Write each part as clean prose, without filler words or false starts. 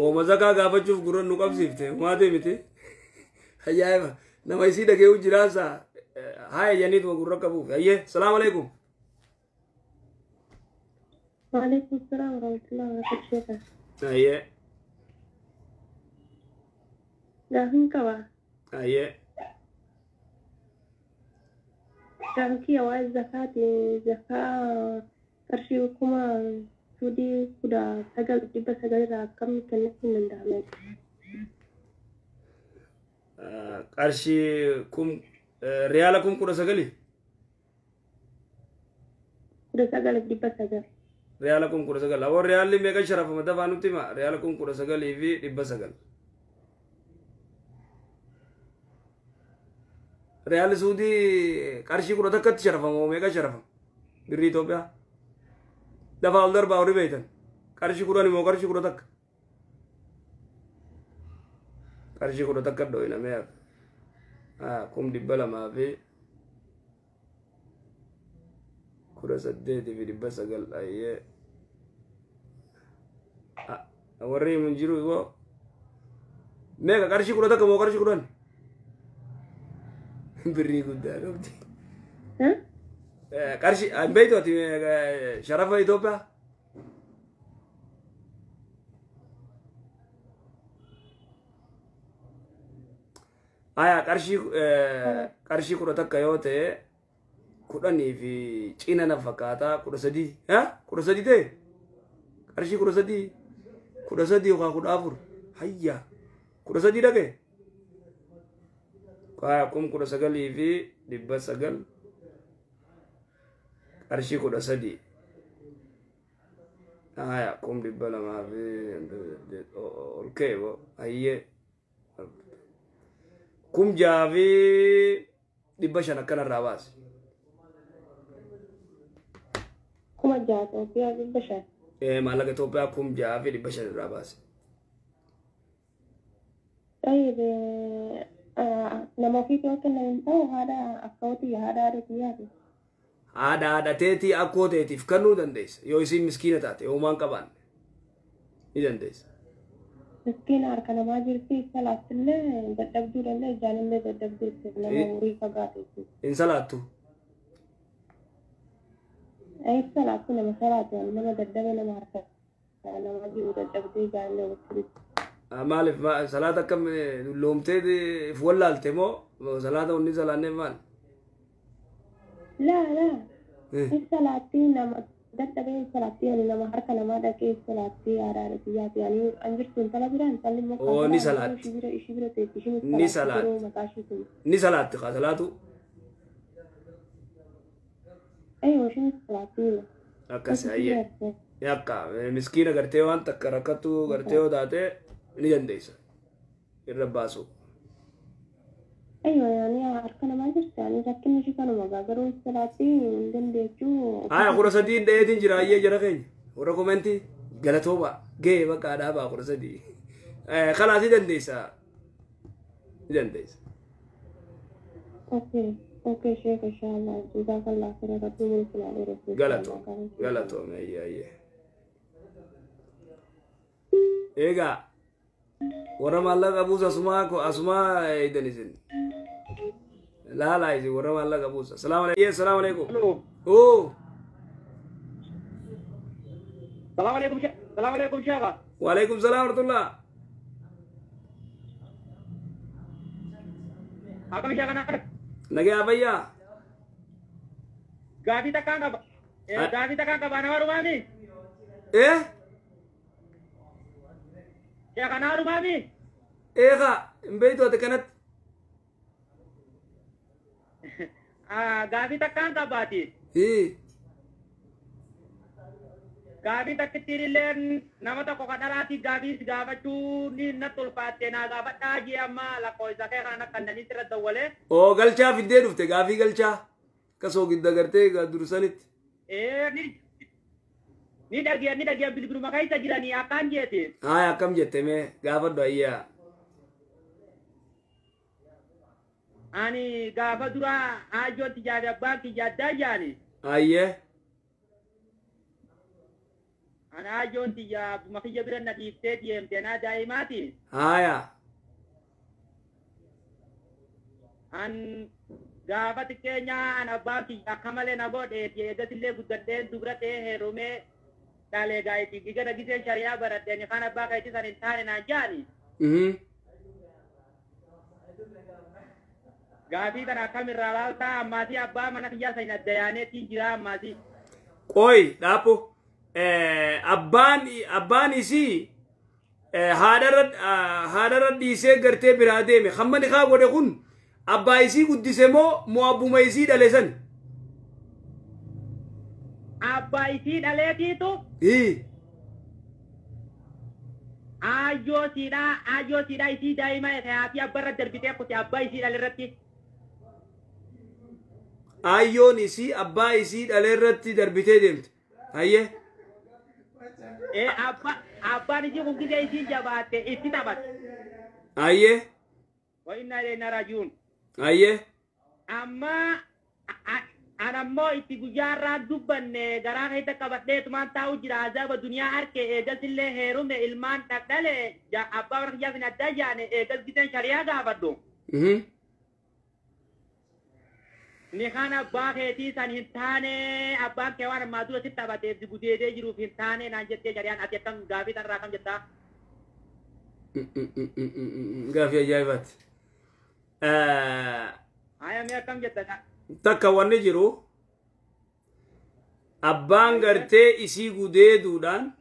Ooma zakaa gaafachuuf gurra nu qabsiifte maatee miti. Ajaa'iba nama isii dhagee'u jiraasa haaya janiituma gurra qabuuf. Ayyee salaamu alaikum. وعليكم السلام ورحمة الله وبركاته شيخة. Ayyee. Gaafiin qaba. Ayyee. Gaafin kiyya waa'ee zakaati. Zakaa qarshii 19,900 irraa akkam kennachuun hin danda'ame? Qarshii kum riyaala 19,000? 19,900. Riyaala 19,000. Awwa riyaalli meeqa sharafama dafaa nutti hima. Riyaala 19,900. Riyaalli Suudii qarshii 11tti sharafama meeqa sharafama? Birrii Itoophiyaa. Dafaa ol darbaa horii beeytan. Qarshii 10 immoo qarshii 11. Qarshii 11 dhooyinamee hafe. 218,900 ayyee. Warri himu jiru immoo meeqa qarshii 11 moo qarshii 10? Birrii guddaa qabdi. Qarshii hin beektu ati sharafa Itoophiyaa? Aya qarshii 11 yoo ta'e 10 fi cina na fakkaata 13 13 ta'e qarshii 13 13 yookaan 14 hayya 13 dhaqe 19,900 qarshii 13 aya 200,000 fi ol ka'e boo hayyee 6,500 akkanarraa baase. 6,000 Itoophiyaa 500. Maallaqa Itoophiyaa 6,500 irraa baase. طيب nama ofiif yoo kennan hin ta'u haadha akkootii haadha haadha kiyyaati. Haadha haadha teetii akkoo teetiif kennuu dandeessa yoo isiin miskiina taate yoo homaan qabaanne ni dandeessa. Miskiina harka namaa jirti salaattillee dadhabduu danda'e ijaalillee dadhabduu nama umurii fagaate. Hin salaattu. Salaattu nama salaatu nama dadhabe nama harka namaa jiru dadhabdee ijaalillee walitti. Maaliif salaata akkam dulloomtee if wallaalte moo salaata wanni salaanneef maal? Laa laa. Salaatti nama dadhabee salaatti yani nama harka namaa dhaqee salaatti haadha haadha kiyyaati yani an jirtu intala bira intalli immoo Oo ni salaatti. Ishii bira teessi ishii Ni salaatti. Mataa ishiitiin. Ni salaatti kaa salaatu. Aywa ishiin salaatti. Akkas hayyee. Yakka miskiina gartee waan takka rakkattu gartee yoo taate ni dandeessa. Irra baasu. Aywa yani harka namaa jirti yani rakkinni ishii kanuma garuu salaatti hin dandeechuu. Haya 13 dheetiin jira hayyee jara keenya. Warra komentii galatooba gahee bakka dhaabaa 13. Kalaas ni dandeessa. Ni dandeessa. Okay. Okay sheekh inshallah jazakallah khairan rabbi mulkina dheeressu. Galatoom galatoom ayyee ayyee. Egaa warra maallaqa buusa asumaa eeydan isin. Laalaa isin warra maallaqa buusa. Salaamu alaikum. Salaamu alaikum. Oo. Salaamu alaikum. Salaamu alaikum sheekha. Wa alaikum salaam warahmatullah. Akkam sheekha naa? Nagaa fayyaa. Gaafii takkaan qaba. Gaafii takkaan qaba nama rumaami? Sheekha naa rumaami? Eegaa hin beektu ati kanatti. Gaafii takkaan qabaati. Gaafii takkittiin illee nama tokko kan dhalaatiif gaafii gaafachuu ni natti ulfaatte naa gaafadhaa jee amma lakkoofsa kee kana kannanitti irra dawwalee. Oo galchaa fiddee dhufte gaafii galchaa akkasoo gidda gartee dursanitti. Ni dhagiyan bilbiluma keessa jiranii akkaan jeete. Haaya akkam jette mee gaafadhu ayyaa. Ani gaafa dura haajjoon tijaafi abbaan kiyya addaa jaani. Ayyee. Ana ayyoon tiyya abbuma kiyya bira na dhiiftee deemte anaa daa'imaati. Haaya. An gaafa xiqqeenyaa an abbaan kiyya akka malee na godheeti eegasillee guddadheen dubra ta'ee heerumee dhalee gaa'iti gigara giseen shari'aa baradheen kan abbaa keetii san hin taane naan jaani. Gaafii tana akkamirraa laaltaa ammaasii abbaa mana kiyyaa san adda yaaneetiin jira ammaasii. Qoy dhaapho abbaan isii haadharra dhiisee gartee biraa deeme hamma ni kaa godhe kun abbaa isii guddise moo abbuma isii dhale san? Abbaa isii dhaleetiitu aayyoo siidhaa isii daa'ima haati abbarra darbitee kuti abbaa isii dhale irratti. Aayyoon isii abbaa isii dhale irratti darbitee deemte. Hayyee. Abbaan isii kun gisee isii jabaatte itti taphate. Hayyee. Wa inna ilayna raaji'uun. Hayyee. Amma anammoo itti guyyaarraa dubbanne garaa keessa qabadheetumaan taa'u jira azaaba duniyaa harke eegasillee heerume ilmaan dhadhale abbaa warra kiyyaaf hin adda yaane eegas giseen shari'aa gaafadhu. Ni kan abbaa keetii san hin taane abbaan kee waan ammaa dura sitti taphateef si gudeedee jiruuf hin taane naan jettee shari'aan ati akkam gaafii tanarraa kam jettaa? Gaafii ajaa'ibaati. Haya mee akkam jetta? Takka wanni jiru abbaan gartee isii gudeeduudhaan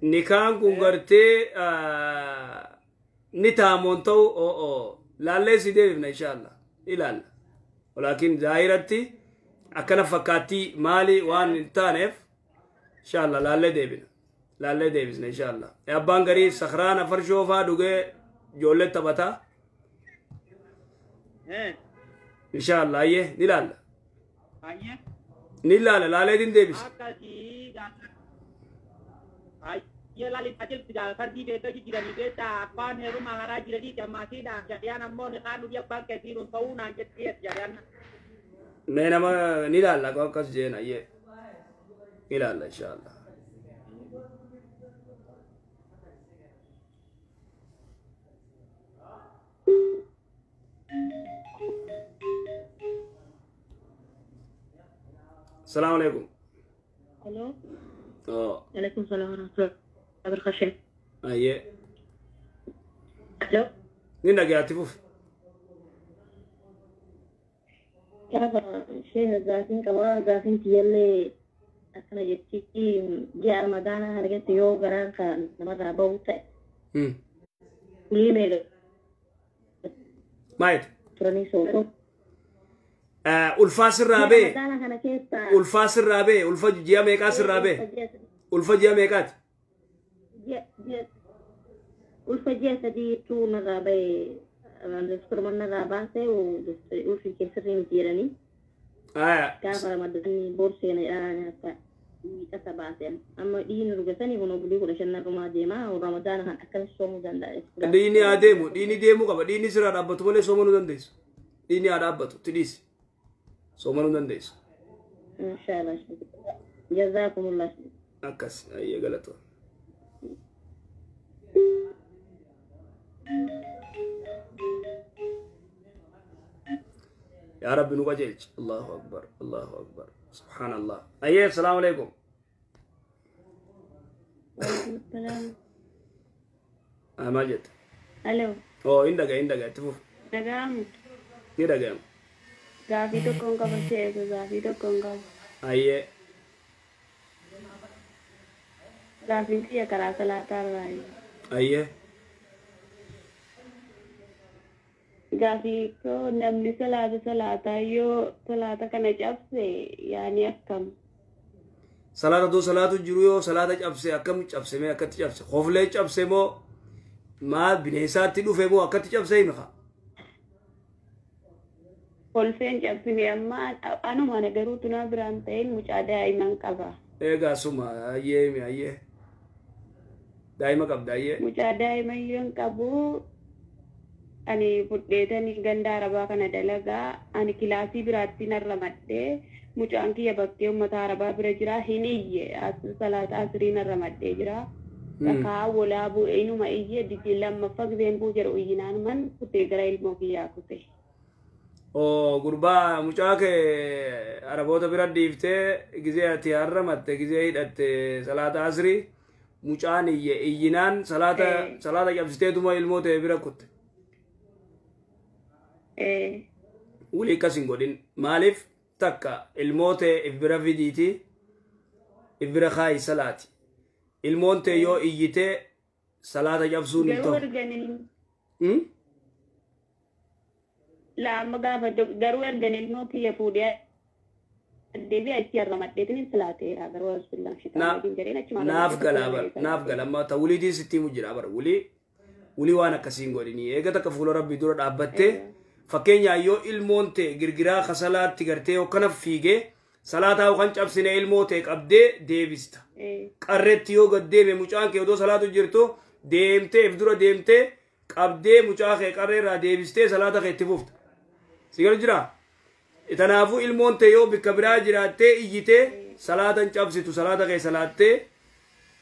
nikaan kun gartee ni taamoon ta'u laallee si deebifna inshaalla ilaalla. Walaakin zaahiratti akkana fakkaattii maali waan hin taaneef inshaalla laallee deebina. Laallee deebisna inshaalla. Abbaan garii sakraana farshoo faa dhugee ijoollee taphataa. Inshallah ayyee ni ilaalla. Ni ilaalla laalee deebisa. Akkasii ayyee laalli ajjeelti fardii beektaa jiranii beektaa abbaan heeruma haraa jiranii jammaasiidha shari'aan ammoo ni kaan nuti abbaan keessiin ta'uu naan jettee shari'aan. Mee nama ni ilaalla akkas jeen ayyee ni ilaalla inshallah. السلام عليكم. الو. عليكم السلام ورحمة الله وبركاته. اييه. الو. نينا قاعد تفوف. كذا شيء زافين كمان زافين تيلي أنا جبتي جاء رمضان هرجعت يو غران كان نمر بوت. ليه مايت. تراني صوتو. Ulfaa sirraa bee. Ulfaa sirraa bee. Ulfa ji'a meeqaa sirraa bee? Ulfa ji'a meeqaati? Ulfa ji'a sadiitu narraa bee. Doktorman narraa baasee ulfi keessirrii miti jedhanii. Gaafa ramadaanni boorseena jedhanii akka miidhasa baaseen. Amma dhiigni rugasanii kun obbolii 15 narrumaa deema. Ramadaana kan akkamis soomuu danda'a. Dhiigni haa deemu. Dhiigni deemuu qaba. Dhiigni sirraa dhaabbatu malee soomuu nu dandeessu. Dhiigni haa dhaabbatu. Tidhiisi. Soomuu dandeessu. Inshallah. Jazakumullah. Akkas ayyee galatoo. Yaa Rabbi nu qajeelchi. Allahu akbar. Allahu akbar. Subhaanallah. Ayyee assalaamu alaikum. Maal jette? Alo. Oo hin dhaga'a hin dhaga'a itti fufu. Dhaga'amu. Ni dhaga'ama. Gaafii tokkoon qaba sheeku gaafii tokkoon qaba. Ayyee. Gaafiin kiyya karaa salaataa irraa. Ayyee. Gaafii koo namni salaata salaataa yoo salaata kana cabse yaani akkam? Salaata doo salaatu jiru yoo salaata cabse akkam cabse mee akkatti cabse hoflee cabse moo maal bineensaatti dhufe moo akkatti cabse himi kaa? Kolfeen cabsine amma anuma garuu tunaa biraan ta'een mucaa daa'iman qaba. Eegaa suma ayyee himi ayyee. Daa'ima qabda ayyee. Mucaa daa'ima yoon qabu ani fudheetanii ganda arabaa kana dalagaa ani kilaasii biraatti narra madhee Mucaan kiyya bakkee uummata arabaa bira jira hin iyye salaata asriin irra maddee jira. Dhakaa walaa bu'ee inuma iyye didi lammaffaa gizeen buu jedhu iyyinaan man kutee gara ilmoo kiyyaa kute. Oo gurbaa mucaa kee araboota bira dhiiftee gizee ati harramatte gizee hidhatte salaata asrii mucaan iyye iyyinaan salaata cabsiteetuma ilmoo ta'e bira kutte. Wulii akkas hin godhin maaliif takka ilmoo ta'e if bira fidiiti if bira kaayi salaati. Ilmoon ta'e yoo iyyitee salaata cabsuun hin ta'u. Lama gaafa garuu ergan ilmoo kiyya fuudhee deebi'ee achi harramadheetiin salaateera garuu asbillaan naaf gala naaf gala amma ta wuliitiin sitti himu jira bara wulii waan akkasii hin godhinii eega takka fuula rabbii dura dhaabbattee fakkeenyaa yoo ilmoon ta'e girgiraa kasalaatti gartee hokkana fiigee salaataa yookaan cabsine ilmoo ta'e qabdee deebista. Qarreetti yoo gad deeme mucaan kee odoo salaatu jirtu deemtee if dura deemtee qabdee mucaa kee qarreerraa deebistee salaata kee itti fufta. Si galu jiraa? Kanaafuu ilmoon ta'e yoo bikka biraa jiraattee iyyitee salaata hin cabsitu salaata kee salaattee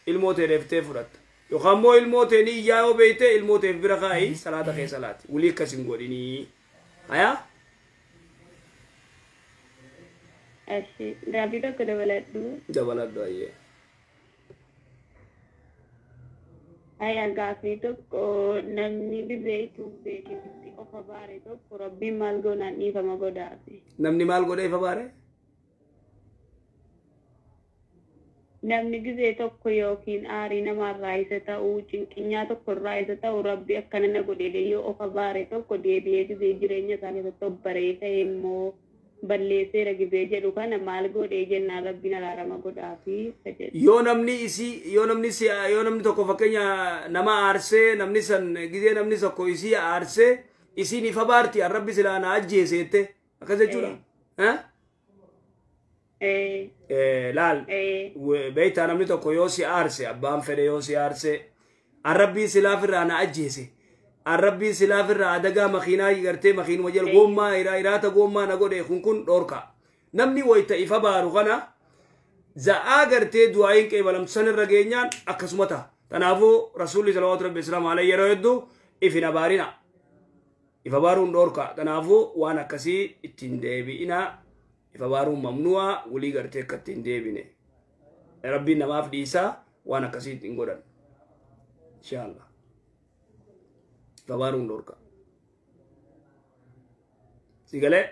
ilmoo ta'e deeftee fudhatta. Yookaan immoo ilmoo ta'e ni iyyaa yoo beeyte ilmoo ta'e bira kaa'i salaata kee salaati. Wulii akkas hin godhinii. Hayaa? Ashi gaaffii tokko dabaladhu. Dabaladhu ayyee. Ayaa gaaffii tokko namni beeku beekitti of abaare tokko rabbiin maal goonaan dhiifama godhaafi. Namni maal godhee ifa baare? Namni gizee tokko yookiin aarii namaarraa isa ta'uu cinqinyaa tokkorraa isa ta'u rabbi akkana na godhee yoo of abaare tokko deebi'ee gizee jireenya isaa keessatti of baree ka'e immoo balleesseera gizee jedhu kana maal godhee jennaan rabbiin araarama godhaafi. Yoo namni isii yoo namni tokko fakkeenya nama aarsee namni san gizee namni tokko isii aarsee isiin ifa baarti rabbi silaa na ajjeeseette akkas jechuudha. Laal beektaa namni tokko yoo si aarse abbaan fedhe yoo si aarse arrabbii silaafirraa na ajjeese arrabbii silaafirraa adagaa makiinaa gartee makiinuma jala goommaa hiraata goommaa na godhe kun dhoorka namni wayita ifa baaru kana za'aa gartee du'aayin qeebalamsan irra geenyaan akkasuma ta'a. Kanaafuu rasuulli salawaatu rabbi islaam alayhi yeroo hedduu if hin abaarina ifa baaruun dhoorka. Kanaafuu waan akkasii ittiin deebi'ina. Ifa baaruun mamnu'a walii gartee akka ittiin deebine rabbiin namaaf dhiisaa waan akkasii ittiin godhan inshaallah ifa baaruun dhoorka si galee.